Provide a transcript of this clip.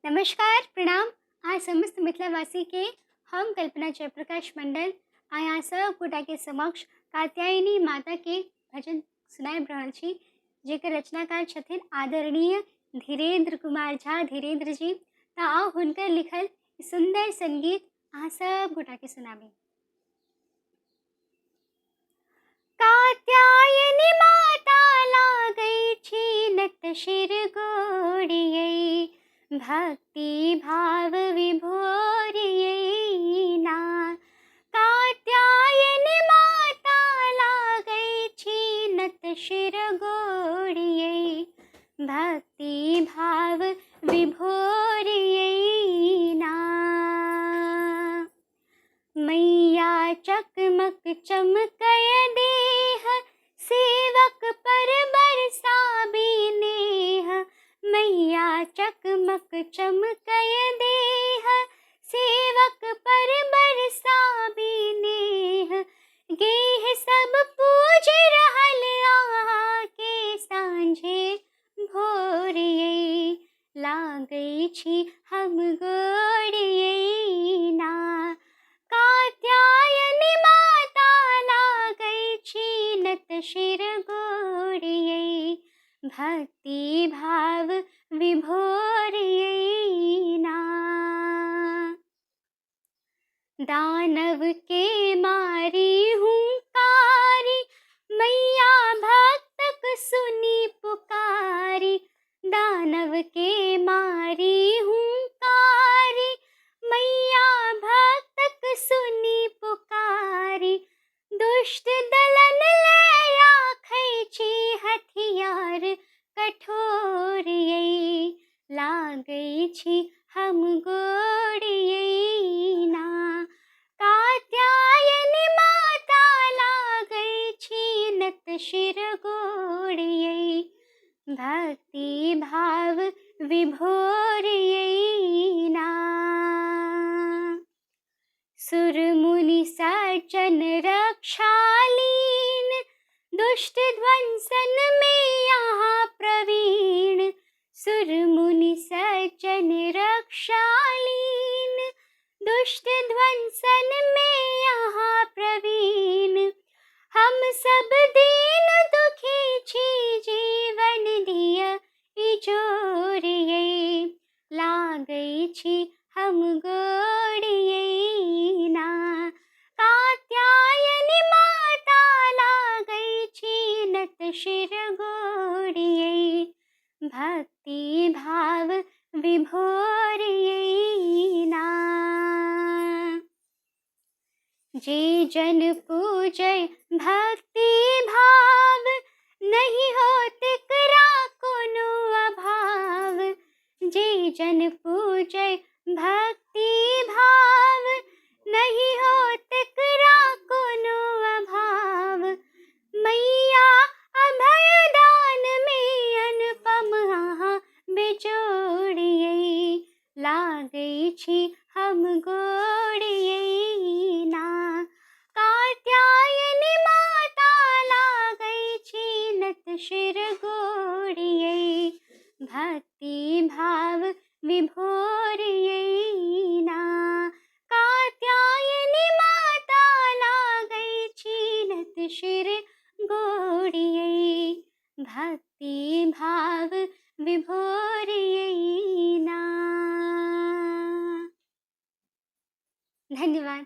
नमस्कार, प्रणाम। अहाँ समस्त मिथिलावासीके हम कल्पना जयप्रकाश मंडल आइ अहाँ सब गोटाके समक्ष कात्यायनी माताके भजन सुनाबि रहल छी, जेकर रचनाकार छथिन आदरणीय धीरेन्द्र कुमार झा धीरेन्द्र जी। तऽ आउ हुनकर लिखल सुन्दर संगीत अहाँ सब गोटाके सुनाबी। कात्यायनी माता लागै छी नत शिर गोड़ियै, भक्ति भाव विभोरियै ना। कात्यायनी माता लागै छी नत शिर गोड़ियै, भक्ति भाव विभोरियै ना। मैया चकमक चमकय देह, सेवक पर बरसाबी नेह। मैया चकमक चमकय देह, सेवक पर बरसाबी नेह। गेह सब पूज रहल अहाँके साँझे भोरियै, लागै छी हम गोड़ियै ना। कात्यायनी माता लागै छी नत शिर गोड़ियै, भक्ति भाव विभोरियै ना। दानव के मारी हुंकारी, मैया भक्तक सुनी पुकारी। दानव के मारी हुंकारी, मैया भक्तक सुनी पुकारी। दुष्ट दलन ले राखै छी हथियार कठोरियै, लागै छी हम गोड़ियै ना। कात्यायनी माता लागै छी नत शिर गोड़ियै, भक्ति भाव विभोरियै ना। सुर मुनि सज्जन रक्षालीन, दुष्ट ध्वंसन में यहाँ प्रवीण। सुर मुनि सज्जन रक्षालीन, दुष्ट ध्वंसन में यहाँ प्रवीण। हम सब दीन दुखी छी जीवन दिय इजोरियै, लागै छी हम गोड़ियै ना। कात्यायनी माता लागै छी नत शिर गोड़ियै, भक्ति भाव विभोरियै ना। जे जन पूजय भक्ति भाव, नहीं होत करा कोनो अभाव। जे जन पूजय भक्ति भाव, नहीं होत करा कोनो अभाव। मैया अभय दान में अनुपम अहाँ बेजोड़ियै, लागै छी हम गोड़ियै ना। कात्यायनी माता लागै छी नत शिर गोड़ियै, भक्ति भाव विभोरियै ना। कात्यायनी माता लागै छी नत शिर गोड़ियै, भक्ति भाव विभोरियै ना। धन्यवाद।